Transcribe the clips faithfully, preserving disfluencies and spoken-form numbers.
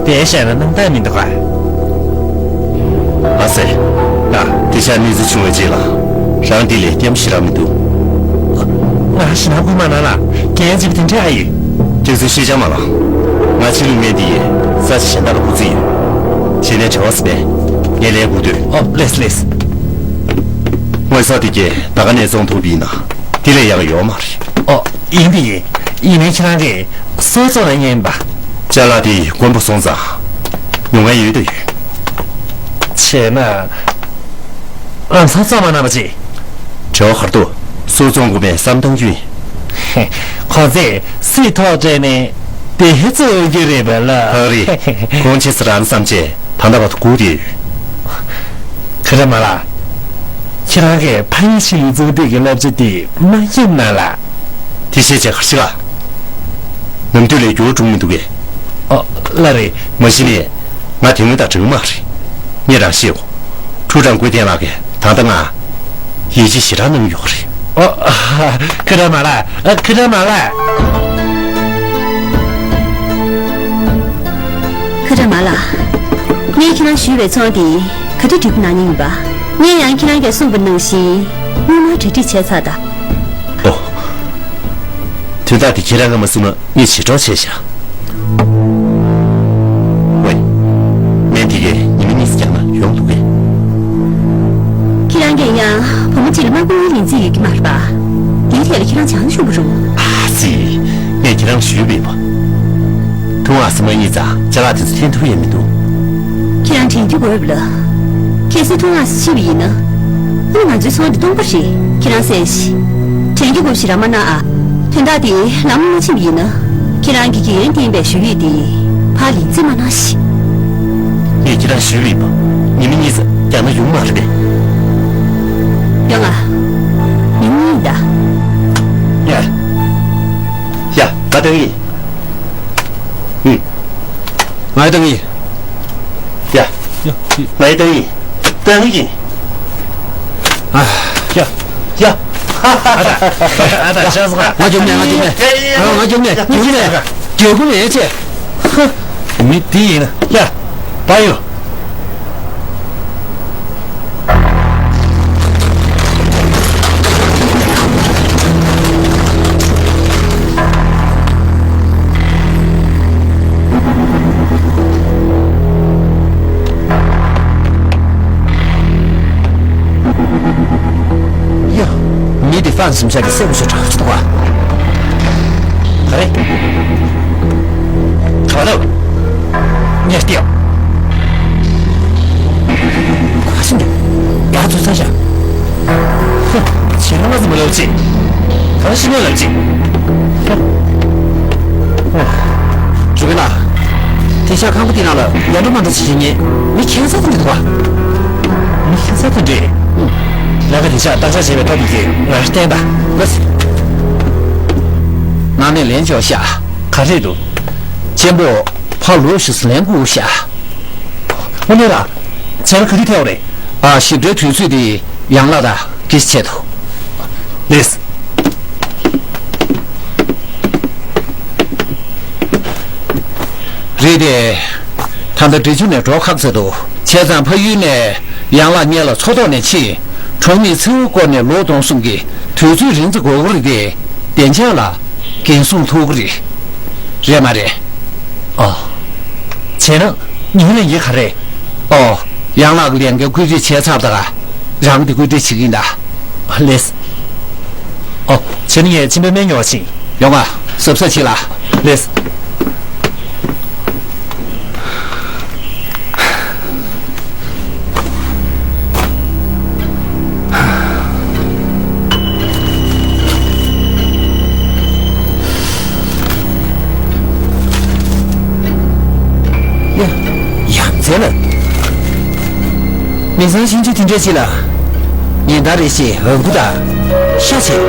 དེ་བཤད་ན་རྣམ་དག་མི་འདུག་ག། ཨ་ཙི། ད་དེ་ཤ་གནས་ཚུལ་བྱུང་བའི་རྗེས་ལ། རང་འདི་ལས་སྐྱེམས་ཞེ་དྲག་མི་འདུག། ང་ཞེ་དྲག་དགོས་མ་གནང་ལ། རྒྱན་བྱས་པ་དེ་འདྲ་ཨ་ཡིན། སྐྱག་རྫུན་བཤད་ཅང་མ་ལ། ང་ཕྱི་ལུགས་སྨན་འདི་ཡིས་ས་ཆ་གཞན་དག་ལ་འགོ་རྩིས་ཡོད། བྱས་ནས་བྲེལ་བ་ཟེར་པས། ངས་ལས་འགོ་དུས། ཨོ་ལེས་ལེས། དངོས་ཟོག་དེ་གས་ད་ག་ནས་བཙོང་ཐུབ་པ་ཡིན་ན། དེ་ལས་ཡག་ཡོད་མ་རེད། ཨོ་ཡིན་དེ་ཡིན། ཡིན་ནའི་ཁྱེད་རང་གིས་སོ་བཙོང་ན་ཉན་པ། ཅ་ལག་དེ་དཀོན་པོ་སོང་ཙང་། ཉོ་མཁན་ཡོད་དུ་ཡོད། བྱས་ན། ལམ་སང་བཙོང་མ་གནང་བ་ཅིག། བྲེལ་བ་གར་འདུག། སུ་བཙོང་དགོས་མེད་བསམ་བཏང་རྒྱུ་ཡིན། ཧེ། ཁོ་ཚོས་སུས་ཐོག་སྤྲད་ནས་དེ་ཧེ་ཚོ་ཡོད་རྒྱུ་རེད་པ་ལ། ཧ་རི། ཁོང་ཆེ་ས་རང་བསམ་བྱས་ད་ལྟ་བར་དུ་སྒུག་བསྡད་ཡོད། ཁ་ར་མ་ལ། ཁྱེད་རང་གིས་ཕ་ཡུལ་ཞིག་ལ་འཛུགས་འདེགས་ཀྱི་བསླབ་བྱ་དེ་མ་ཡིན་ན་ལ། དེ་བཤད་བྱས་ག་རེ་བྱེད་ག། ནམ་དུས་ལས་འགྱུར་བ་འགྲོ་མི་འདུག་གས། ཨོ། ལགས་རེད། མ་གཞི་ནས་ང་དེ་སྔོན་དང་འདྲ་གི་མ་རེད། ངས་རང་ཤེས་གོ། ཁྲུའུ་ཀྲང་ཀུའེ་ཏེན་ལགས་ཀྱིས་ད་ལྟ་ང་ཡིད་ཆེས་ཞེ་དྲག་གནང་གི་ཡོད་རེད། ཨོ། ཁ་ར་མ་ལ། ཨ། ཁ་ར་མ་ལ། ཁ་ར་མ་ལ། ངས་ཁྱེད་རང་ཞུས་པའི་ཚོང་དེ་ག་དུས་འགྲིག་གནང་མཁན་ཡིན་པ། ངས་ཡང་ཁྱེད་རང་གིས་གསུངས་པ་ནང་བཞིན་སྔོན་མ་གྲ་སྒྲིག་བྱས་ཚར་ད། ཨོ། དོན་དག་དེ་ཁྱེད་རང་གིས་མ་གསུངས་ན་ངས་བྱེད་གྲབས་བྱས་ཤག། ཝེ། སྨན་དེ་གས་ཉི་མ་གཉིས་ཙམ་བརྒྱབ་ན་ཡོང་འདུག་གས། ཁྱེད་རང་གིས་ཡང་བུ་མོ་གཅིག་ལ་དམག་དཔོན་ཡིན་རྩིས་ཡོད་ཀྱི་མ་རེད་པ། དེའི་ཐད་ལ་ཁྱེད་རང་བྱང་ཆུབ་པ་རུང་། ཨ་ཙི། ངས་ཁྱེད་རང་ཞུས་པ་ཡིན་པ། ཐུགས་ངལ་གསོ་མ་ཡིན་ཙང་ཅ་ལག་དེ་ཚོ་འཐེན་ཐུབ་ཡ་མི་འདུག། ཁྱེད་རང་དྲན་རྒྱུ་དགོས་པ་ལ། གལ་སྲིད་ཐུགས་ངལ་གསོ་ཕྱིན་པ་ཡིན་ན། ཨ་ནི་ང་ཚོའི་ཚོང་འདི་སྟོང་པ་རེད། ཁྱེད་རང་གསན་ཤིག། དྲན་རྒྱུ་དགོས་པ་ཞེ་དྲག་མ་གནང་ཨ། དོན་དག་འདི་ལམ་ལ་མ་ཕྱིན་པ་ཡིན་ན། ཁྱེད་རང་གིས་རྒན་ཡོལ་བསྟན་པའི་ཞུ་ཡིག་འདི་ཕར་ལེན་རྩིས་མ་གནང་ཞིག། ངས་ཁྱེད་རང་ཞུས་པ་ཡིན་པ། ཉི་མ་གཉིས་ཙམ་བརྒྱབ་ན་ཡོང་མ་རེད་པས། ཡོང་ཨ། ཉི་མ་གཉིས་ད། ཡ། ཡ། ད་ལྟ་ཡིན། ཨུ། ང་ཡི་ཏང་ཡིན། ཡ། ང་ཡི་ཏང་ཡིན། ཏང་ཡིན། ཨ། ཡ། ཡ། ཨ་ད། ཨ་ད་ཤ་ཟ། ང་རྒྱུག་ནས་ང་རྒྱུག་ནས། ཡ་ཡ་ཡ། ང་རྒྱུག་ནས་རྒྱུག་ནས། རྒྱུག་ནས་ཡ་ཆེ། ཧ། མི་དེ་ཡིན་ན། ཡ། བ་ཡོ། ཡ། མི་དེ་ཧྥན་སུམ་ཤ་གི་སེམས་ཤུགས་དྲག་ཅིག་འདུག་ག། ག་རེ། ག་རེ། ངས་ལྟོས། ག་ཤིན་ཏུ་ཡག་ཚུལ་ཚ་ཤ། ཧུ། ཁྱེད་རང་ང་ཚོ་མི་ལབ་ཅིག། ག་རེ་ཤི་ནས་ལབ་ཅིག། ཧུ། ཨོ། ཞུ་གི་ན། དེ་ཤ་ཁང་པ་དེ་ནང་ལ་ཡར་འགྲོ་མར་འགྲོ་བྱེད་བྱེད་མཁན་མི་ཁྱད་མཚར་དེ་འདྲ་འདུག་ག། མི་ཁྱད་མཚར་དེ་འདྲས། ལས་ཀ་དེ་ཤ་བརྟག་དཔྱད་བྱས་པའི་ཐོག་ནས་ཀྱི་ང་བསྟན་པ། ལགས་སེ། ནང་ནས་ལན་འཇོག་ཤག། ག་རེ་འདུག། གཅེན་པོ། ཕར་ལོག་ཤོག་ཟེར་ལན་བསྐུར་ཤག། དངོས་གནས་ལ། ཁྱེད་རང་ག་དུས་ཐེ་བ་རེད། ཨ། ཞིབ་ཕྲའི་དུས་ཚོད་དེ་ཡང་ལགས་དང་དགེ་བཤེས་ཆེད་དུ། ལགས། རེད་དེ། ད་ལྟ་འབྲི་ཆུ་ནས་འགྲོ་ཁག་ཚ་འདུག། བྱས་ཙང་ཕ་ཡུལ་ནས་ཡང་ལགས་སྔོན་ལ་མཚོ་ཐོག་ནས་ཕྱིན། གྲོང་མིས་མཚེའུ་བསྐོར་ནས་ལོ་སྟོང་གསུམ་གྱི་དུས་ཚོད་རིང་ཙམ་འགོར་གྱི་རེད་དེ། བདེ་འཇགས་ལ་འགན་སྲུང་ཐུབ་ཀྱི་རེད། རེད་མ་རེད། ཨ། བྱས་ན་ངའི་ལས་འགན་ག་རེ། ཨོ། ཡང་ལགས་ཀྱི་ལས་འགན་བཀོད་སྒྲིག་བྱས་ཚར་བ་དང་། རང་གིས་བཀོད་སྒྲིག་བྱེད་ཀྱི་ཡིན་ད། ལགས། ཨོ། བྱས་ན་ངས་གཅེན་པོའི་སྨན་ཉོ་བ་ཕྱིན། ཡོང་ང་། གཟབ་གཟབ་བྱེད་ལ། ལགས། ཡ། ཡ་མཚན་ལ། མིང་སང་ཤིང་ཆུ་དེ་འདྲས་ཅིག་ལ། ཉིན་ལྟར་རེ་བཞིན་འོ་འགུ་དང་། ཤ་བྱེད།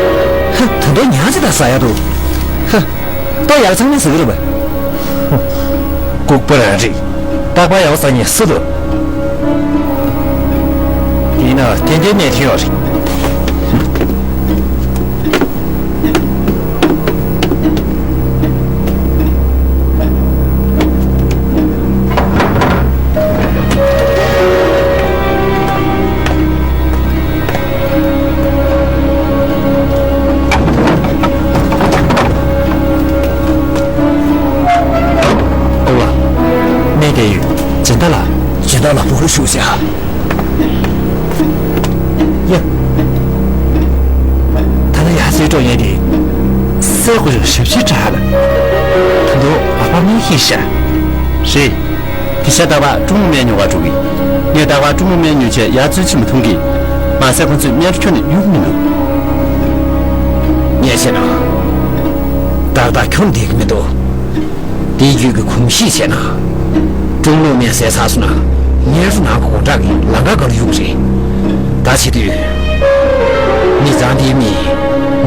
ཧ། ད་དུང་ཉག་ཅིག་དང་ཟ་ཡ་འདུག། ཧ། ལྟོ་ཡག་ཚང་མས་ཟ་གི་རེད་པ། ལྐུགས་པ་རང་རིགས། རྟག་པར་ཡག་པོ་ཟ་མཁན་སུ་འདུག། དེས་ན་ཏན་ཏན་གནས་ཐུབ་ཡོད་རེད། ཞུ་བྱ། ཡ། ད་ལྟ་ཡར་འཛུལ་འགྲོ་ཡས་དེ། སྲས་སྐུ་ཞབས་ཞབས་ཕྱི་དྲག་ལ། ད་དུང་ལག་པ་སྨན་ཤེས་ཤ། རེད། དེ་ཤ་རྟག་པར་ཀྲུང་མོ་སྨན་ཉོ་གར་འགྲོ་གི། ངས་རྟག་པར་ཀྲུང་མོ་སྨན་ཉོ་བྱས་ཡར་འཛུལ་ཕྱིན་པ་མཐོང་གི། མ་ཟད་ཁོ་ཚོས་སྨན་ཁྱོན་ནས་གཡུག་མི་འདུག་ངས་བྱས་ན། ཏག་ཏག་ཁྱོན་བསྡད་ཀྱི་མི་འདུག་དེའི་རྒྱུད་ཀྱི་གོམས་གཤིས་བྱས་ན། ཀྲུང་ལུགས་སྨན་ཟས་ཚར་སོང་ན། ཉལ་རུ་ནང་གི་སྒོ་འགྲམ་གྱི་ལམ་ཁ་སྒང་ལ་གཡུག་རེད། ད་བྱེད་དུས། མི་ཚང་དེའི་མི།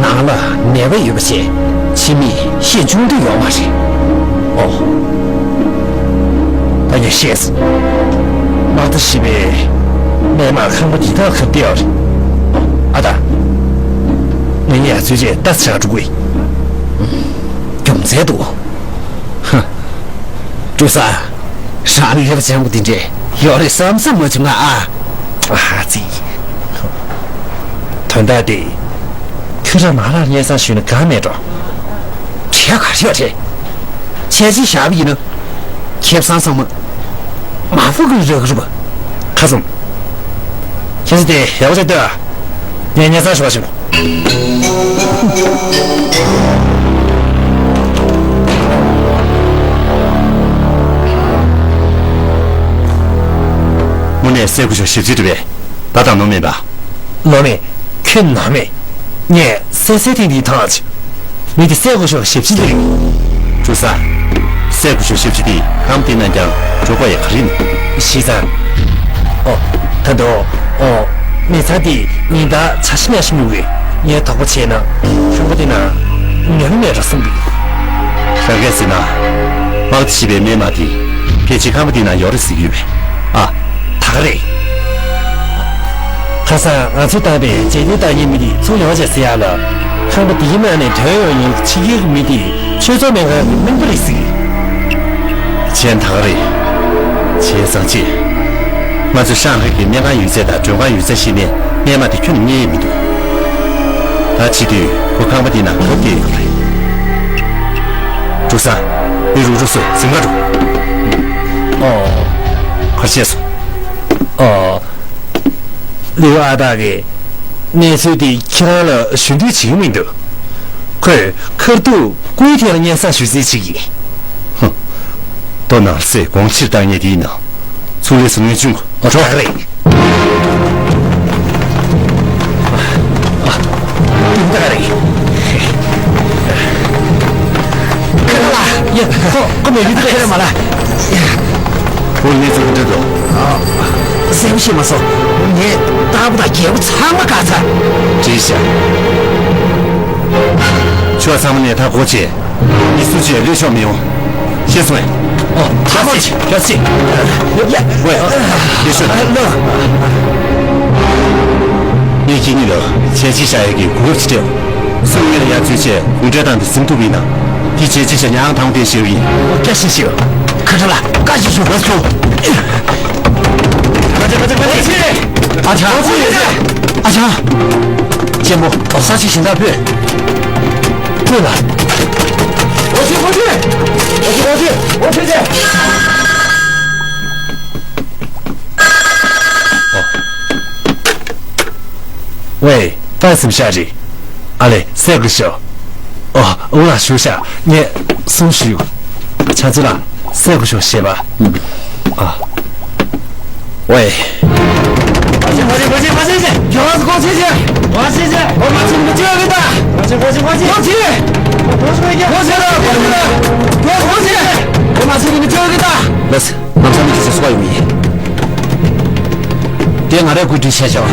ནང་ལ་ནད་པ་ཡོད་པ་བྱས། ཕྱི་མི་ཤེས་ཆུང་དུས་ཡོང་མ་རེད། ཨོ། ད་ངས་ཤེས། དམག་སྡེ་བཞི་པའི་སྨན་མར་ཁང་པ་འདི་དག་ག་བལྟས་ཡོད་རེད། ཨ་ད། ངས་ངས་ཚུལ་བྱས་ལྟ་ཆགས་འགྲོ་གི། རྒྱུ་མཚན་འདུག་ཧ། འབྲུག་སར། རང་ལས་པ་ཅན་པོ་འདི་འདྲས་ཡོད་རེད་བསམ་བསམ་མ་བྱུང་ང་ཨ། ཨ་ཙི། དོན་དག་འདི། ཁྱོད་རང་མ་རང་སྙན་སེང་ཞུས་ན་དགའ་མེད་འགྲོ། བྱས་ག་རེ་ཡོད་རེད། བྱས་རྗེས་བཞག་པ་ཡིན་ན། ཁེ་བཟང་ཚང་མ། མ་ཕོག་གི་རག་གི་རེད་པ། ཁ་སང་། ཁྱེད་ཚོ་དེ་ཡག་པོ་བྱས་ལྟོས་ཨ། ངས་སྙན་སེང་ཞུ་བ་ཞིག་དངོས་གནས་སྲས་སྐུ་ཞབས་ཞབས་ཕྱི་འདྲ་བས། ད་དང་ནོར་མེད་པ། ནོར་མེད། ཁྱོད་ནོར་མེད། ངས་གསལ་གསལ་ཐིང་ཐིང་མཐོང་ཆེ། མི་དེ་སྲས་སྐུ་ཞབས་ཞབས་ཕྱི་འདྲ་རེད། འབྲུག་སར། སྲས་སྐུ་ཞབས་ཞབས་ཕྱི་དེ་ཁང་པ་དེ་ནང་བསྐྱར་འགྲོ་དགོས་ཡ་ག་རེ་ཡིན། གཞི་རྩ། ཨོ། ད་དུང་། ཨོ། མི་ཚང་དེ་ཉིན་ལྟར་ཇ་ཤི་ཉ་ཤི་མྱོང་གི། ངས་དོགས་པ་བྱས་ན། ཁང་པ་དེ་ན་ཉོན་མེད་འགྲོ་བསམ་གི། རང་གས་ཟེར་ན། དམག་སྡེ་བཞི་པའི་སྨན་མར་དེ། ཕལ་ཆེར་ཁང་པ་དེ་ན་ཡོད་རེད་ཟེར་གྱི་ཡོད་པས། ཨ། ད་ག་རེད། ཁ་སང་ང་ཚོས་བཏང་པའི་རྗེས་དེ་བཏང་མཁན་མི་དེ་ཚུར་ཡོང་བྱས་ཟེར་ཡག་ལ། ཁང་པ་འདིའི་ནང་ནས་ཐོན་ཡོང་མཁན་ཕྱི་རྒྱལ་གྱི་མི་དེ་ཆོས་ཚོགས་སྨན་ཁང་གི་སྨན་པ་རེད་ཟེར་གི། གཞན་ད་ག་རེད། བྱས་ཙང་ཅི། ང་ཚོས་ཧྲང་ཧའེ་གི་སྨན་ཁང་ཡོད་ཚད་དང་མགྲོན་ཁང་ཡོད་ཚད་ཤེས་ནས་སྨན་མར་དེ་ཁྱོན་ནས་རྙེད་ཡས་མི་འདུག་ད་བྱེད་དུས་ཁོ་ཁང་པ་འདིའི་ནང་ག་བལྟས་ཡོད་རེད། འབྲུག་སར། མི་རུག་རུག་སོ་གཟིམ་ཁ་འགྲོ། ཨོ། ག་རེ་བྱས་སོང་། ཨོ། ལིའུ་ཨ་སྟག་གིས་གནས་ཚུལ་དེ་ཁྱེད་རང་ལ་ཞུ་འདོད་བྱེད་ཀྱི་མི་འདུག་ཁོས་ཁ་ཐུག་སྐུའི་ཐད་ལ་སྙན་སེང་ཞུ་རྩིས་བྱེད་ཀྱི། ཧུམ། ལྟོ་ནང་གསེས་དགོང་ཕྱིར་བཏང་ངེས་དེ་ཡིན་ནོ། ཚུར་སླེབས་སོང་ངས་བཅུག་ཨོ་ཁྲོ་རེད། ཨ། ཏུང་ཏ་རེད། ཁ་ལ། ཡ། ཁོ་ཁོ་མེད་ཡུལ་དེ་ཁེ་རེ་མ་ལ། ཁོ་གནས་ཚུལ་འདྲི་དོ། གསལ་པོ་ཤེས་མ་སོང་། ངས་རྟག་པར་རྒྱལ་པོ་ཚང་མ་བཀག་ཚར། བྲིས་ཤག་ཆོས་ཚང་མ་ནས་ད་གོ་ཆེ། མི་སུ་ཅིག་ལུས་ཤོར་མི་ཡོང་། ཤེས་སོང་ངས། ཨོ། ཐག་མོ་ཆེ། ཡ་ཆེ། ཡ། ཝེ། ཡ་ཤོད། ངས་ཁྱེད་གཉིས་ལ་བྱས་རྗེས་བཞག་ཡས་ཀྱི་གོ་སྐབས་ཅིག་སྤྲད། སུ་ངེད་ལ་ཡར་འཛུལ་བྱས་གུང་ཁྲན་ཏང་དེ་ཟིན་ཐུབ་ཡིན་ན། དེ་བྱས་རྗེས་བཞག་ཉག་ཐང་དེ་ཞེས་ཡིན། བཀའ་བཞིན་ཞུ། ཁ་ཁྲ་ལ་བཀའ་བཞིན་ཞུ། ལགས་སོ། ཨ་ཅག་ཨ་ཅག་གཅེན་པོ་ས་ཆ་གཞན་དག་ཕུད། ཕུད་ལ། ཨོ་ཆི་ཨོ་ཆི། ཨོ་ཆི་ཨོ་ཆི། ཨོ་ཆི་ཆི། ཝེ། ད་སེམས་ཤ་རེད། ཨ་ལེ་སྲས་སྐུ་ཞབས། ཨོ་འུ་ལ་ཞུ་ཤག་ངས་གསུང་ཞུ། ཆ་ཚུ་ལ་སྲས་སྐུ་ཞབས་ཞེས་པ། ཨ། ཝེ། ལགས། ལམ་སང་མི་ཁྱེད་ཚོ་སུ་བ་ཡོང་ཡིན། དེ་ང་རའི་བཀོད་སྒྲིག་བྱས་ཤག་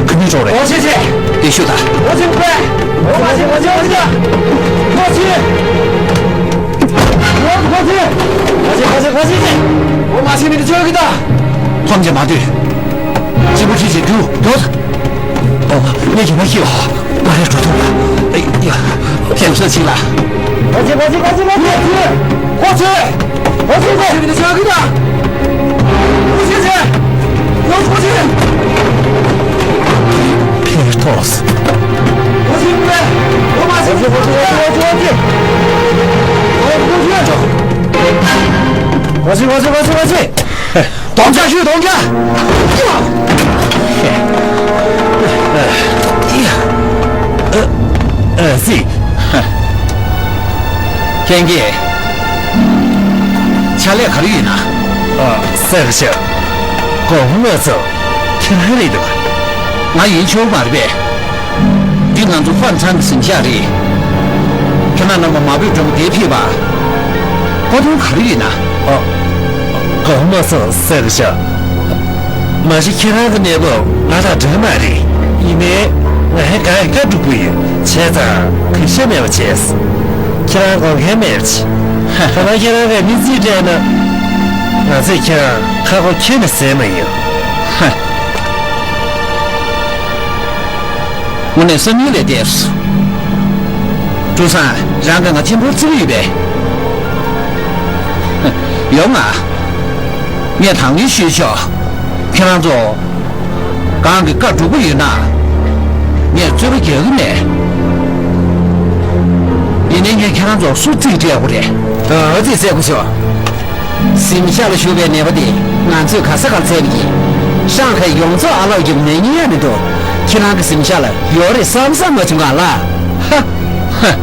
ཁ་ཉིན་ཀྲོག་རེད། ཁོམ་ཆེ་མ་སྡོད། གཅིག་པུ་ཁྲིད་བྱེད་རྒྱུ་མགྱོགས། ཨོ། ངས་ཡིན་ན་ཤེས། ང་རེ་འགྲོ་ཐུབ་ལ། ཨེ་ཡ། ལྷན་ཚོགས་ཅིག་ལ། གོ་ཚོད། གོ་ཚོད། གོ་ཚོད། གོ་ཚོད། ཕེར་ཐོགས། གོ་ཚོད། སྡོམ་རྒྱག་ཞུ། སྡོམ་རྒྱག་ཨ་ཙི། ཁྱེད་ཀྱིས་ཕྱག་ལས་ག་རེ་ཡིན་ན། ཨ། སེར་ཤ། གོང་མ་ཚོ། ཁྱེད་རང་རེད་འདུག་ང་ཡིན་ཆོག་མ་རེད་པས། འདི་ང་ཚོ་ཧྥན་ཚང་གི་གཟིམ་ཤག་རེད། ཁྱེད་རང་རྣམ་པ་མ་བོས་འགྲོ་མི་དེ་ཕེབས་པ། བཀའ་དྲིན་ག་རེ་ཡིན་ན། ཨ། གོང་མ་སོང་ཟེར་ཤག་མ་གཞི་ཁྱེད་རང་གི་གནས་བབ་ང་དང་འདྲ་མ་རེད། ཡིན་ནའི་ང་ཧེ་ག་ཡི་བཀའ་སྒྲུབ་ཀྱི་ཡོད། བྱས་ཙང་གུས་ཞབས་མེད་པ་བྱས། ཁྱེད་རང་དགོངས་འགལ་མེད་པ་བྱས། ད་ལྟ་ཁྱེད་རང་གིས་མི་ཚིག་སྤྲད་ན། ང་ཚོས་ཁྱེད་རང་ཁ་ཁོ་ཁྱོན་ནས་ཟས་མ་ཡོང་། དངོས་གནས་བསམ་ཡུལ་ལས་འདས་སོང་། ཀྲུའུ་སང་། རང་གིས་ང་གཅིན་པོར་བརྩི་གི་ཡོད་པས། ཡོང་ང་། ངས་དང་ལེན་ཞུས་ཆོག་ཁྱེད་རང་ཚོ། གང་གི་བཀའ་སྒྲུབ་ཀྱི་ཡོད་ན། ངས་རྩོད་པ་རྒྱག་གི་མེད། ཡིན་ནའི་ངས་ཁྱེད་རང་ཚོ་སུ་རྩིས་སྤྲད་དགོས་རེད། ཨ་ཙི། གསལ་པོ་ཤོད། གཟིམ་ཤག་ལ་བཞུགས་པའི་ནད་པ་དེ་ང་ཚོས་ག་ས་གར་བཙལ་ནས་ཡིན། ཧྲང་ཧའེ་ཡོངས་རྫོགས་ཨ་ལགས་ཀྱི་ནད་རྙིང་ཡང་མི་འདུག་ཁྱེད་རང་གི་གཟིམ་ཤག་ལ་ཡོད་རེད་བསམ་བསམ་མ་བྱུང་ག་ལ། ཧ། ཧ།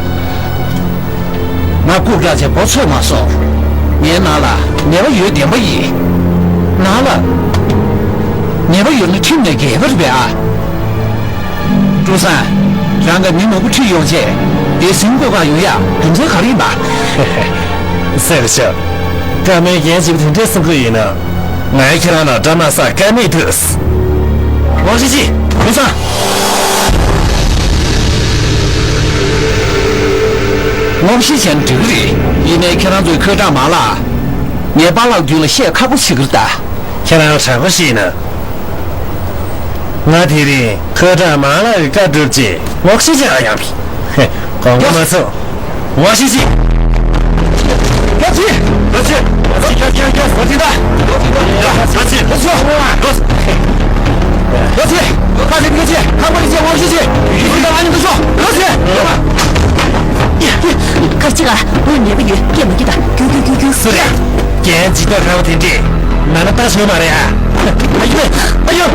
ང་རྐུབ་བཀྱག་བྱས་མགོ་ཚོས་མ་སོང་། ངའི་ནང་ལ་ནད་པ་ཡོད་བདེན་པ་ཡིན། ནང་ལ་ནད་པ་ཡོད་ན་ཁྲིམས་ནས་འགལ་བ་རེད་པས་ཨ། ཀྲུའུ་སང་། རང་གིས་མི་མང་པོ་ཁྲིད་ཡོང་བྱས། དེ་ཟིན་བཀོད་ཁང་ཡོང་ཡག་རྒྱུ་མཚན་ག་རེ་ཡིན་པ། སེར་ཤ། བཀའ་མོལ་རྒྱན་ཅིག་དེ་འདྲས་གསུང་གི་ཡིན་ན། ང་ཁྱེད་རང་ལ་བཀྲ་མ་ཟ་ཀ་མེད་དུས། ཝང་ཤི་ཅི། ཀྲུའུ་སང་། ཝང་ཤི་ཅན་འགྲིག་གི་རེད། ཡིན་ནའི་ཁྱེད་རང་ཚོའི་ཁོས་དྲག་མ་ལ། ངའི་པཱ་ལགས་རྒྱུད་ལ་བཤད་ཁག་པོ་བྱེད་ཀྱི་རེད་ད། ཁྱེད་རང་དྲང་པོ་ཞིག་ན། ང་དེ་རིང་ཁོས་དྲག་མ་ལ་གི་བཀའ་སྒྲུབ་ཅེས་ངོག་ཤེས་ཅན་ལ་ཡང་བི། ཧེ། དགོངས་པ་མ་ཚོམས། ཝང་ཤི་ཅི། ལོ་ཆི། ལོ་ཆི། ལོ་ཆི། ལོ་ཆི། ཁ་ལེ་ཁ་ཆེ། ཁ་པར་ལེན་ཁ་ཆེ། ཁ་པར་ལེན་ཁ་ཆེ། ཝང་ཤི་ཅི། ཡི་ཤི་ད་ཨ་ནི་འདུག་སོ། ལོ་ཆི། ཁར་ཅིག་ཨ། འོ་ནད་པ་ཡོད་སྐད་མ་སྐྱིད་ད། རྒྱུག་རྒྱུག་རྒྱུག་རྒྱུག་སུ་རེད། རྒན་ཇི་ལྟར་ཁ་བ་དེ་འདྲས། ན་ན་ལྟ་ཞོག་མ་རེད་ཨ། ཨ་ཡོ། ཨ་ཡོ།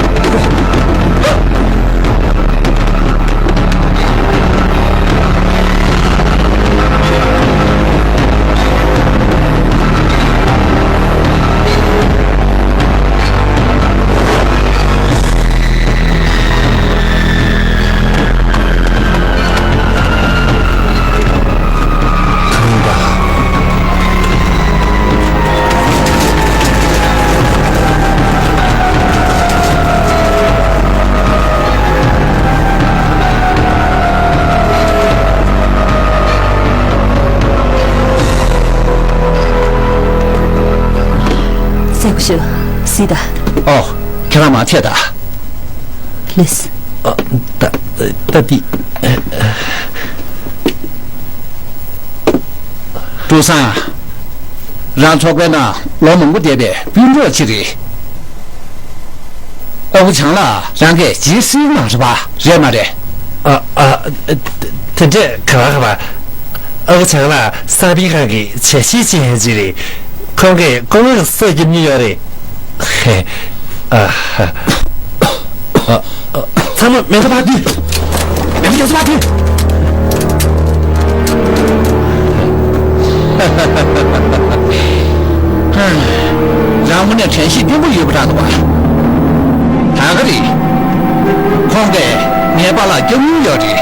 སེ་གོ་ཤོད། སི་ད། ཨོ། ཁྱེད་རང་མ་ཆད་ད། ལེས། ཨ། ད། ད་འདི། ཀྲུའུ་སང་། རང་ཚོགས་པའི་ནང་ལོ་མང་པོ་བསྡད་པའི་སྤུན་གྲོགས་ཅིག་རེད། ཨ་ཁུ་བྱང་ལགས་རང་གིས་རྗེས་སུ་མ་རེད་པ། རེད་མ་རེད། ཨ། ཨ། དེ་འདྲས་ག་བ་ག་བ། ཨ་ཁུ་བྱང་ལགས་གསར་སྤེལ་ཁང་གི་བྱས་རྗེས་ཅན་ཅིག་རེད། ཁོང་གིས་ཀོང་ལགས་སྲོག་སྐྱོབ་མྱོང་ཡོད་རེད། ཧེ། ཨ་ཧ། ཨ། ཨ། ཚང་མ་མེ་མདའ་ཕར་བསྡུས། མེ་མདའ་རྒྱ་མཚོ་ཕར་བསྡུས། རང་དངོས་གནས་དྲན་ཤེས་བརྟན་པོ་ཡོད་པ་འདྲ་འདུག་པ། ད་ག་རེད། ཁོང་གིས་ངའི་པཱ་ལགས་སྐྱོབ་མྱོང་ཡོད་རེད།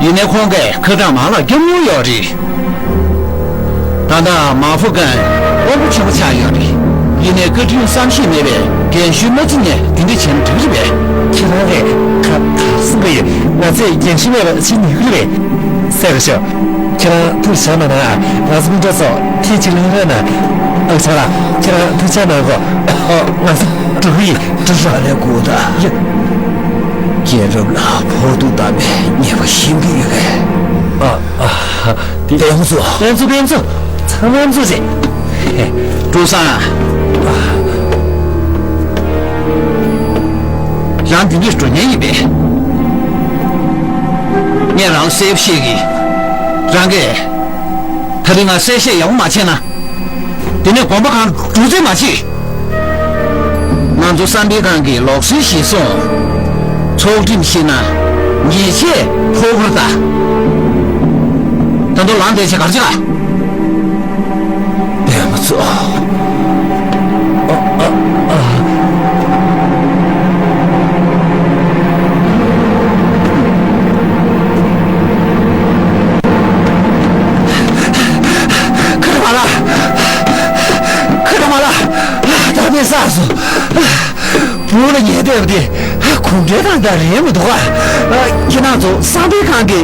ཡིན་ནའི་ཁོང་གིས་ཁོས་དྲག་མ་ལགས་སྐྱོབ་མྱོང་ཡོད་རེད། ད་ལྟ་མ་ཧྥུ་ཀན་དབང་པོ་ཆེན་པོ་ཆགས་ཡོད་རེད། ཡིན་ནའི་བཀའ་དྲིན་བསམ་ཤེས་མེད་པའི་རྒན་གཞོན་མ་ཚོ་ནས་དེ་འདྲ་བྱས་ན་འགྲིག་རེད་པས། ཁྱེད་རང་གིས་ག་ག་གསུང་གི་ཡོད། ང་ཚོས་རྒན་གཞོན་མེད་པ་བྱེད་ནུས་ཀྱི་རེད། སེ་རུ་ཤོ། ཁྱེད་རང་ཐུགས་བཞག་མ་གནང་ཨ། ང་ཚོ་སྤུན་གྲོགས་ཚོ་ཐེངས་གཅིག་ལྷན་རོགས་གནང་། ཨ་ཁུ་ཆང་ལགས། ཁྱེད་རང་ཐུགས་ཆགས་གནང་གོ། ཨོ། ང་ཚོ་འགྲོ་གི་ཡིན། འགྲོ་ཤོག་ཨ་ལས་སྐུ་དང་། ཡ། རྒྱལ་རབས་ལ་ཕོག་ཐུག་བཏང་ནས་ཉེས་པ་ཞིམ་གྱི་ཡོད་པས། ཨ། ཨ། དེ་ཡོངས་སུ། ཕན་ཚུན་ཕན་ཚུན་ཚང་མ་ཚུན་ཆད། ཀྲུའུ་སང་། རང་འདི་འདྲས་འགྲོ་མཁན་ཡིན་པས། ངས་རང་ལ་གསལ་པོ་བཤད་ཀྱི། རང་གིས་ད་རིང་ང་གསལ་བཤད་ཡག་པོ་མ་བྱས་ན། དེ་ནས་དགོན་པ་གང་སྒྲུབ་རྩིས་མ་བྱེད། ང་ཚོ་བསམ་འཕེལ་ཁང་གིས་ལུགས་སྲོལ་གཞིར་བཟུང་། ཚོགས་ཁྲིམས་བཞིན་ན་ཉེས་ཆད་ཕོག་པར་གདའ། ད་དུང་ལངས་བསྡད་བྱས་ག་རེ་བྱེད་ག། ཨེ་མ་ཚོ། ཨ་ཨ་ཨ། ཁ་བྲལ་མ་ལགས། ཁ་བྲལ་མ་ལགས། ད་ནི་བསགས་སོང་། བུ་ལ་ཉེས་འདོད་པ་དེ་གུང་ཁྲན་ཏང་ཏང་རེད་མི་འདུག་ག། ཁྱེད་རང་ཚོ་བསམ་འཕེལ་ཁང་གི་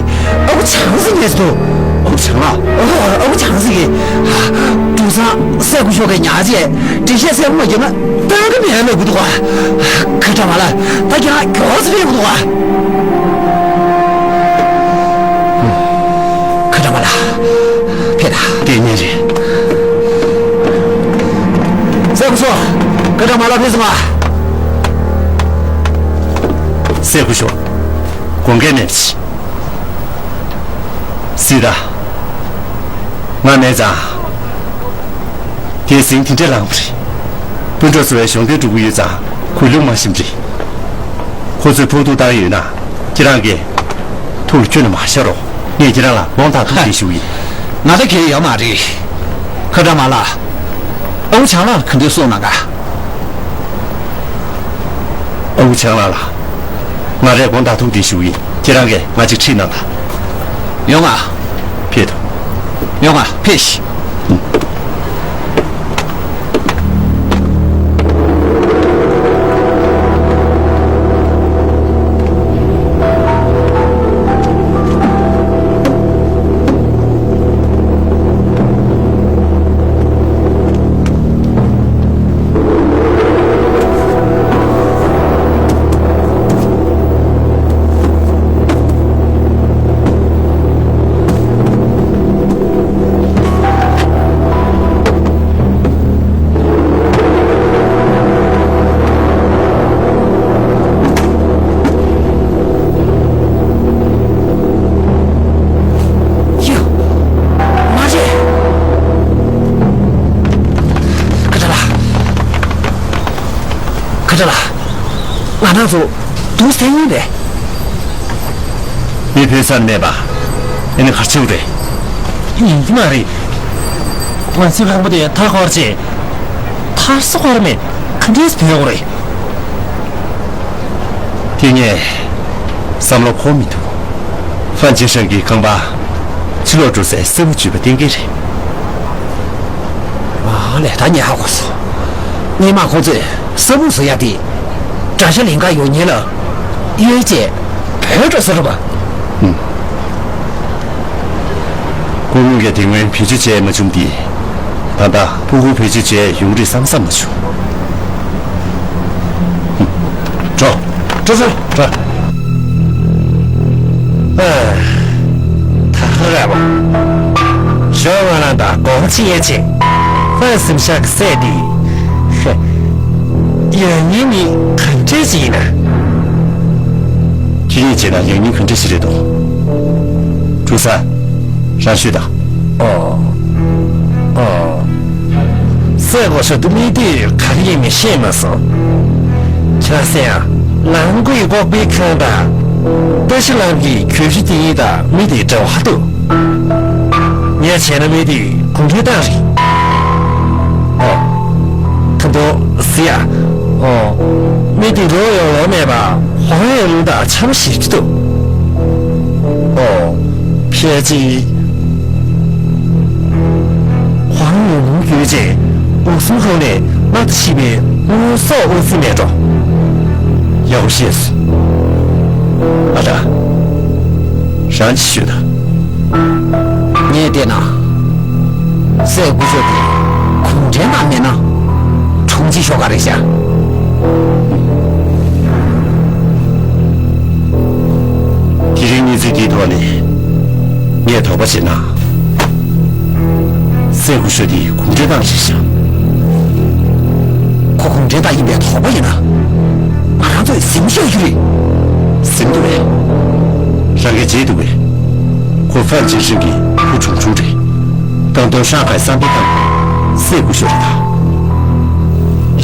ཨ་ཁུ་བྱང་སེང་ངེས་སུ་འདུག། ཨ་ཁུ་བྱང་ལགས། ཨ་ཁུ་བྱང་སེང་གིས་ཀྲུང་སང་སྲས་སྐུ་ཞབས་ཀྱི་ཉག་ཆས་འགྲེལ་བཤད་གསལ་པོ་མ་བརྒྱབ་ན་གཏན་ག་མེད་ལབ་ཀྱི་འདུག་ག། ཁ་བྲལ་མ་ལགས། ད་ཁྱེད་རང་མགྱོགས་ཙམ་ཕེབས་དགོས་འདུག་ག། ཁ་བྲལ་མ་ལགས། ཕེབས་དང་། ལྟས་ངན་རེད། སྲས་སྐུ་ཞབས། ཁ་བྲལ་མ་ལགས་ཕེབས་སོང་ང་། སྲས་སྐུ་ཞབས། དགོངས་འགལ་མེད་པ་ཅིག། སྲིད་ད། ང་མེད་ཙང་། དེ་ཟིང་དེ་འདྲ་ལངས་པ་རེད། སྤུན་གྲོགས་ཚོ་བའི་གཞུང་དོན་སྒྲུབ་ཀྱི་ཡོད་ཙང་གུས་ལུགས་མ་ཞིམ་རེད། ཁོ་ཚོས་ཕོག་ཐུག་བཏང་ཡོད་ན་ཁྱེད་རང་གིས་ཐུགས་ལ་ཁྱོན་ནས་མ་བཞག་རོགས། ངས་ཁྱེད་རང་ལ་དགོངས་དག་ཐུགས་རྗེ་ཞུ་གི་ཡིན། ང་ད་གལ་ཡོད་མ་རེད། ཁ་བྲལ་མ་ལགས། ཨ་ཁུ་བྱང་ལགས་ལ་ག་འདྲས་གསུངས་གནང་ག། ཨ་ཁུ་བྱང་ལགས་ལ། ང་རས་དགོངས་དག་ཐུགས་རྗེ་ཞུ་གི་ཡིན། ཁྱེད་རང་གིས་ང་ཅིག་ཁྲིད་གནང་དང་། ཡོང་ང་། ཕེབས་དང་། ཡོང་ང་། ཕེབས་ཤིག། ཡ། མ་རེད། ཁ་བྲལ་ལགས། ཁ་བྲལ་ལགས། ང་རང་ཚོ་དུག་སེལ་ཡིན་རེད། མི་ཕོད་ས་ནས་མེད་པ། ཨེ་ནི་ག་རེ་བྱེད་དགོས་རེད། ཡིན་གྱི་མ་རེད། ང་ཚོའི་ཁང་པ་དེ་མཐའ་བསྐོར་རྗེས། མཐར་སོ་འཁོར་མེད་ག་འདྲས་བོད་དགོས་རེད། དེ་ངས་བསམ་བློ་འཁོར་མི་འདུག། ཧྥན་ཅིན་ཧྲན་གྱི་ཁང་པ་ཕྱི་ལོགས་འགྲོ་སའི་ས་བོན་བརྒྱུད་པ་གཏན་འཁེལ་རེད། ཨ་ལས། ད་ངས་ཧ་གོ་སོང་། སྔོན་མ་ཁོང་ཚོས་ས་བོན་བཟོ་ཡག་དེ་དགྲ་ཤ་ལེན་ག་ཡོང་མཁན་ལ་གཡོལ་བྱས་བྲོས་འགྲོ་ས་རེད་པ། ཨུམ། སྐུ་ངོ་གིས་དེ་སྔོན་བེད་སྤྱོད་བྱས་མ་བྱུང་སྟེ། ད་ལྟ་ཕྲུ་གུ་བེད་སྤྱོད་བྱས་ཡོང་རེད་བསམ་བསམ་མ་བྱུང་། ཨུམ། འགྲོ། འགྲོ་ཚུལ། འགྲོ། ཨ། ད་ཧ་ར་བ། ཞོགས་ང་རང་དང་དགོངས་ཅི་ཡེ་ཆེ། ཧྥན་སིམ་ཤག་གི་སྲས་དེ། ཡང་སྙིང་ནི་ག་འདྲས་ཞིག་ཡིན་ན། ཁྱེད་ཉིད་བྱས་ན་ཡང་སྙིང་ག་འདྲས་ཞིག་རེད་དོ། ཀྲུའུ་ཧྥང་། རང་ཤོད་དང་། ཨོ། ཨོ། སྲས་སྐུ་ཞབས་འདི་མི་དེ་ག་རེ་ཡིན་མིན་ཤེས་མ་སོང་། ཁྱེད་རང་སྲས་ཡང་ལམ་གྱི་འགོག་པའི་ཁང་དང་། ཏ་ཤི་ལམ་གྱི་གྱོད་གཞི་དེ་ཡིན་དང་མི་དེ་འདྲ་བ་ཧ་ཏུ། ངས་བྱས་ན་མི་དེ་གུང་ཁྲན་ཏང་རེད། ཨོ། ཁ་འདོགས་ཟེར་ཡ། ཨོ། མི་དེ་ལོག་ཡོང་ལོང་མེད་པ་ཧོང་ཡའི་རླུང་རྟ་འཆམ་ཞིག་ཏུ། ཨོ། ཕལ་ཆེར། ཧོང་ཡའི་རླུང་བརྒྱུད་རྗེས་འུ་གསུམ་ཁོང་ནས་མ་ཐུ་ཤི་བའི་དངོས་ཟོག་དབང་ཟིན་མེད་འགྲོ། ཡག་པོ་ཤེས་སོང་། ཨ་ད། རང་ཅིག་ཤོད་དང་། ངས་བལྟས་ན། སྲས་སྐུ་ཞབས་དེ་གུང་ཁྲན་ཏང་མིན་ན། དྲུང་ཆེ་ཤོག་ཁག་རེད་ཤག། དེ་རིང་གནས་ཚུལ་འདིའི་ཐོག་ནས་ངས་དོགས་པ་བྱས་ན། སྲས་སྐུ་ཞབས་དེ་གུང་ཁྲན་ཏང་རེད་ཤག། ཁོ་གུང་ཁྲན་ཏང་ཡིན་པའི་དོགས་པ་ཡིན་ན། ང་རང་ཚོས་ཟིན་ཤེས་རྒྱུ་རེད། ཟིན་འདུག་པས། རང་གིས་བརྗེད་འདུག་པས། ཁོ་ཧྥན་ཅིན་ཧྲིན་གྱི་བུ་ཆུང་ཆུང་རེད། ཏང་ཏུན་ཧྲང་ཧའེ་བསམ་འཕེལ་ཁང་གི་སྲས་སྐུ་ཞབས་རེད་ད།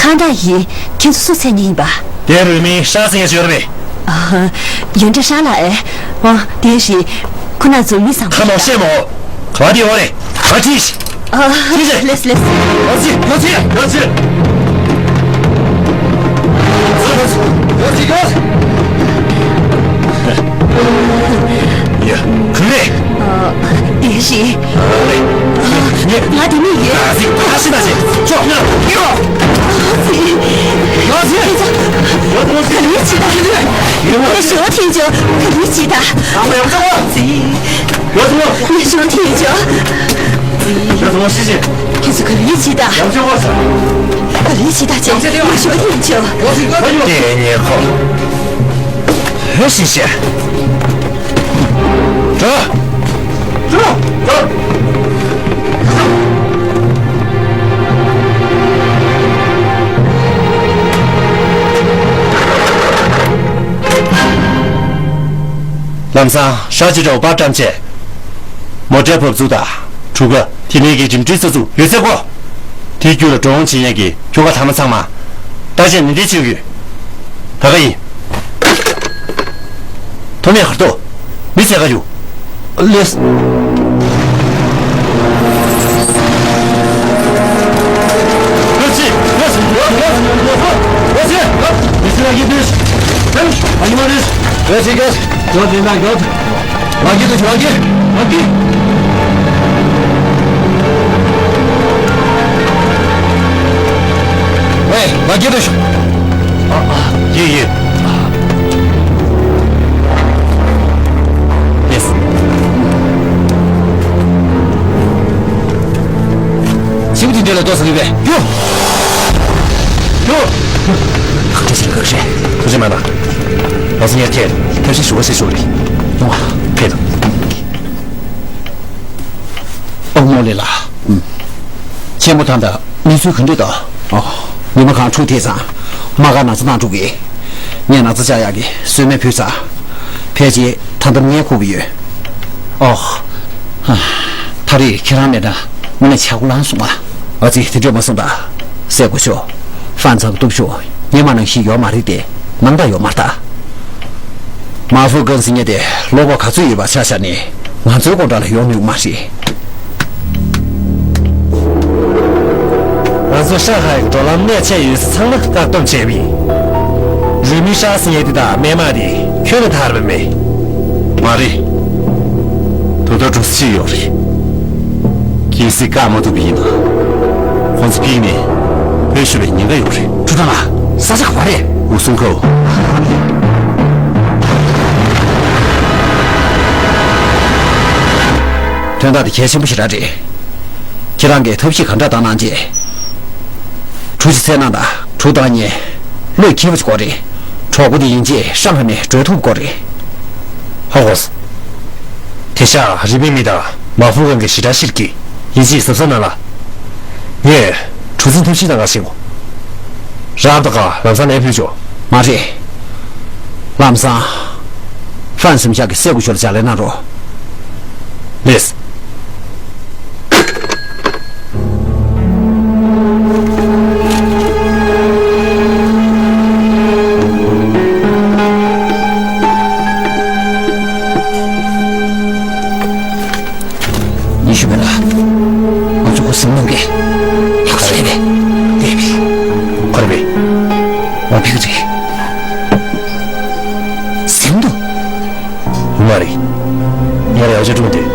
ཁང་བདག་ཡིན། ཁྱེད་ཚོ་སུ་འཚོལ་མཁན་ཡིན་པ། དེ་རུས་མིང་ཧྲ་ཟེར་མཁན་ཅིག་ཡོད་རེད་པས། ཨ། ཡོན་ཏན་ཧྲ་ལགས་ཨེ། འོ་དེ་རེད། ཁོ་ན་ཚོ་མི་བཟང་པོ་ཁ་མང་བཤད་མོ། ག་པར་བསྡད་ཡོད་རེད། ག་པར་ཁྲིད་ཤིག་ཨ། ཁྲིད་ཤིག་ལེས་ལེས། ཡོད་ཅི་ཡོད་ཅི་ཡོད་ཅི། ཡོད་ཅི་ཡོད། ཡ། གུས་རེད། ཨ། དེ་རེད། ང་དེ་མི་ཡིན། ཨ་ཙི། ད་ཤི་ད་ཤི། ཅོ། ཡོ། ཨ་ཙི། ཡོ་ཙི། ཡོ་ཙི། ག་རེ་བྱེད་ད། ཡོ་ཙི། ཞོ་ཐེན་ཅོ། ག་རེ་བྱེད་ད། ཨ་མ་ཡོ་ཙི། ཨ་ཙི། ཡོ་ཙི། ཞོ་ཐེན་ཅོ། ཡོ་ཙི། ཤི་ཤི། ཁྱེད་ཚོ་ག་རེ་བྱེད་ད། ཡོ་ཙི། ག་རེ་བྱེད་ད་ཅེ། ཞོ་ཐེན་ཅོ། ལྟས་ངན་ཁོ། ཡོད་ཤེས་ཤེས། འགྲོ། འགྲོ། འགྲོ། ལམ་སང་ཧྲ་ཅི་ཀྲོའུ་པར་བཀྲམ་བྱས། མོ་ཊའི་བབས་ཚུགས་དང་གྲུ་ཁ། དེ་མིན་གྱི་འགྲིམ་འགྲུལ་ས་ཚུགས་ཡོད་ཚད་བཀོལ། དེའི་རྒྱུད་ལ་འགྲོ་འོང་བྱེད་མཁན་གྱི་ཁྱོ་ག་ཐ་མ་ཚང་མ་བརྟག་དཔྱད་ནན་ཏན་བྱེད་དགོས། ད་ག་ཡིན། ཐོན་མེད་གར་ཐོག་མི་ཚད་ག་ཡོད། ལེས། ཝེ། ང་རྒྱལ་དུ་ཤོག་ཨ། ཨ། ཡིན་ཡིན། ཡེས། ཞིབ་ཏུ་འདྲེ་ལ་ལྟོས་ཟེར་གི་པས། ཡོ། ཡོ། ཁ་ཁྲེ་ཞིག་ཁ་ཁྲེ། ཁ་ཁྲེ་མ་ན། ང་ཚོ་ཉལ་ཐེ། ཐབས་ཤེས་ཞུ་བ་ཞིག་ཞུ་རེད། ཡོང་བ། ཕེབས། ཨོ་མོ་ལེ་ལ། ཨུམ། ཆེན་མོ་ཐང་ད་གནས་ཚུལ་ག་འདྲ་འདུག་ཨོ། ཉི་མ་གང་འཁྲུག་དེ་ཙང་། མ་ག་ན་ཚ་ནང་འཁྲུག་གི། ངས་ན་ཚ་བཅག་ཡག་གི་ཟོལ་མེད་ཕུལ་ཚར། ཕལ་ཆེར་ད་ལྟ་ངས་ཁུག་གི་ཡོད། ཨོ། ཧ། ད་རེས་ཁྱེད་རང་མེད་ན་དངོས་གནས་ཆག་སྒོ་ལངས་སོང་ང་། ཨ་ཙི། དེ་འདྲས་མ་གསུངས་དང་། སྲས་སྐུ་ཞབས། ཧྥན་ཚང་གི་སྟོབས་ཤུགས་སྔོན་མ་ནང་བཞིན་ཡོད་མ་རེད་དེ། སྣང་དག་ཡོད་མ་རེད་ད། མ་ཧྥུ་ཀན་ཟེར་མཁན་དེ་བློ་ཁོག་ག་ཚོད་ཡོད་པ་ཆ་བཞག་ནས་ང་ཚོའི་སྐོར་འདྲ་ལ་ཡོང་ནུས་མ་རེད། ང་ཚོ་ཧྲ་ཧའེ་གི་འགྲོ་ལམ་གནད་ཆེ་ཡོད་ས་ཚང་མ་བཀག་སྡོམ་བྱས་པ་ཡིན། རུས་མིང་ཧྲ་ཟེར་མཁན་དེ་དང་སྨན་མ་དེ་ཁྱོན་ནས་ཐར་བ་མེད། མ་རེད། ད་ལྟ་འགྲོ་ས་ཅིག་ཡོད་རེད། གལ་སྲིད་བཀག་མ་ཐུབ་པ་ཡིན་ན། ཁོང་ཚོ་ཕིག་ནས་བོད་ཤོར་བའི་ཉེན་ཁ་ཡོད་རེད། ཁྲུ་ཐང་ལ་ས་ཆ་ག་པར་རེད། འུ་སུང་ཁའོ། དོན་དག་དེ་གལ་ཆེན་པོ་ཞེ་དྲག་རེད། ཁྱེད་རང་གིས་ཐབས་ཤེས་ག་འདྲ་བཏང་གནང་རྗེས། གྲུ་ཆུ་ཚད་གནང་དང་། གྲུ་བཏང་ཉེ། བློས་འཁེལ་བ་ཞིག་དགོས་རེད། གྲོགས་པོ་དེ་ཡིན་རྗེས་ཧྲང་ཧའེ་ནས་བྲོས་ཐུབ་དགོས་རེད། ཧོ་ཧོ། དེ་ཤ་རི་པའི་མི་དང་མ་ཧྥུ་ཀན་གྱི་ཞི་དྲག་ཤིར་གྱིས་ཡིན་ཅིག་གཟབ་གཟབ་གནང་ལ། ངས་གྲུ་འཛིན་ཐབས་ཤེས་གནང་ག་ཞིག་གོ། རང་ད་ག་ལམ་སང་ལན་ཕུལ་ཆོག་མ་རེད། ལམ་སང་། ཧྥན་སུམ་ཤག་གི་སྲས་སྐུ་ཞབས་ལ་ཕྱག་ལས་གནང་རོགས། ལེས། ཉི་ཤུ་མེད་ལ། ང་ཚོ་ཁོ་ཟིང་ནང་གི། ཡག་ས་རེད་པས། རེད་པས། ཁོ་རེད་པས། འོ་ཕི་གི་རེད། ཟིང་འདུག་མ་རེད། ངས་ཡག་ཆ་སྒྲུབ་འདོད།